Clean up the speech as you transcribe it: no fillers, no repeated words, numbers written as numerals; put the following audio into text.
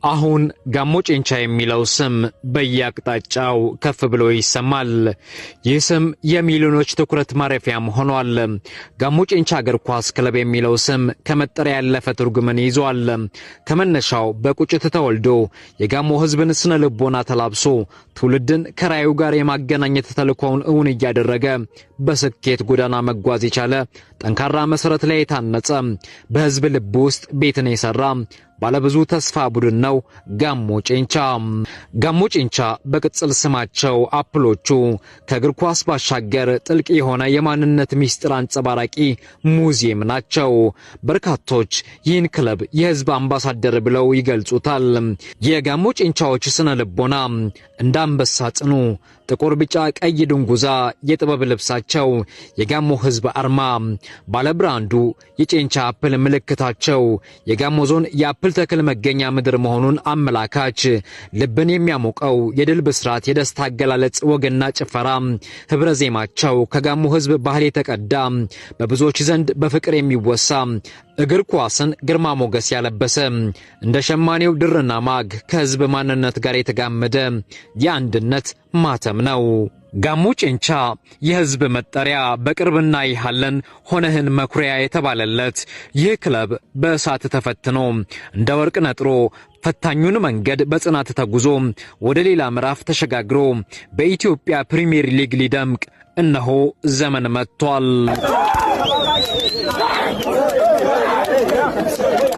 አሁን ጋሞ ጬንቻ የሚለው ስም በየአቅጣጫው ከፍ ብሎ ይሰማል። ይህ ስም የሚሊዮኖች ትኩረት ማረፊያም ሆኗል። ጋሞ ጬንቻ እግር ኳስ ክለብ የሚለው ስም ከመጠሪያ ያለፈ ትርጉምን ይዟል። ከመነሻው በቁጭት ተወልዶ የጋሞ ሕዝብን ስነ ልቦና ተላብሶ ትውልድን ከራዕዩ ጋር የማገናኘት ተልእኮውን እውን እያደረገ በስኬት ጎዳና መጓዝ የቻለ፣ ጠንካራ መሰረት ላይ የታነጸ፣ በሕዝብ ልብ ውስጥ ቤትን የሰራ ባለብዙ ተስፋ ቡድን ነው ጋሞ ጬንቻ። ጋሞ ጬንቻ በቅጽል ስማቸው አፕሎቹ ከእግር ኳስ ባሻገር ጥልቅ የሆነ የማንነት ሚስጥር አንጸባራቂ ሙዚየም ናቸው። በርካቶች ይህን ክለብ የህዝብ አምባሳደር ብለው ይገልጹታል። የጋሞ ጬንቻዎች ስነ ልቦና እንደ አንበሳ ጽኑ፣ ጥቁር፣ ቢጫ፣ ቀይ ድንጉዛ የጥበብ ልብሳቸው፣ የጋሞ ህዝብ አርማ፣ ባለብራንዱ የጬንቻ አፕል ምልክታቸው፣ የጋሞ ዞን የአፕል ተክል መገኛ ምድር መሆኑን አመላካች፣ ልብን የሚያሞቀው የድል ብስራት፣ የደስታ አገላለጽ ወግና ጭፈራ፣ ህብረ ዜማቸው ከጋሞ ህዝብ ባህል የተቀዳ፣ በብዙዎች ዘንድ በፍቅር የሚወሳ፣ እግር ኳስን ግርማ ሞገስ ያለበሰ፣ እንደ ሸማኔው ድርና ማግ ከህዝብ ማንነት ጋር የተጋመደ የአንድነት ማተም ነው። ጋሞ ጬንቻ የህዝብ መጠሪያ፣ በቅርብና ይሃለን ሆነህን መኩሪያ የተባለለት ይህ ክለብ በእሳት ተፈትኖ እንደ ወርቅ ነጥሮ፣ ፈታኙን መንገድ በጽናት ተጉዞ ወደ ሌላ ምዕራፍ ተሸጋግሮ በኢትዮጵያ ፕሪሚየር ሊግ ሊደምቅ እነሆ ዘመን መጥቷል።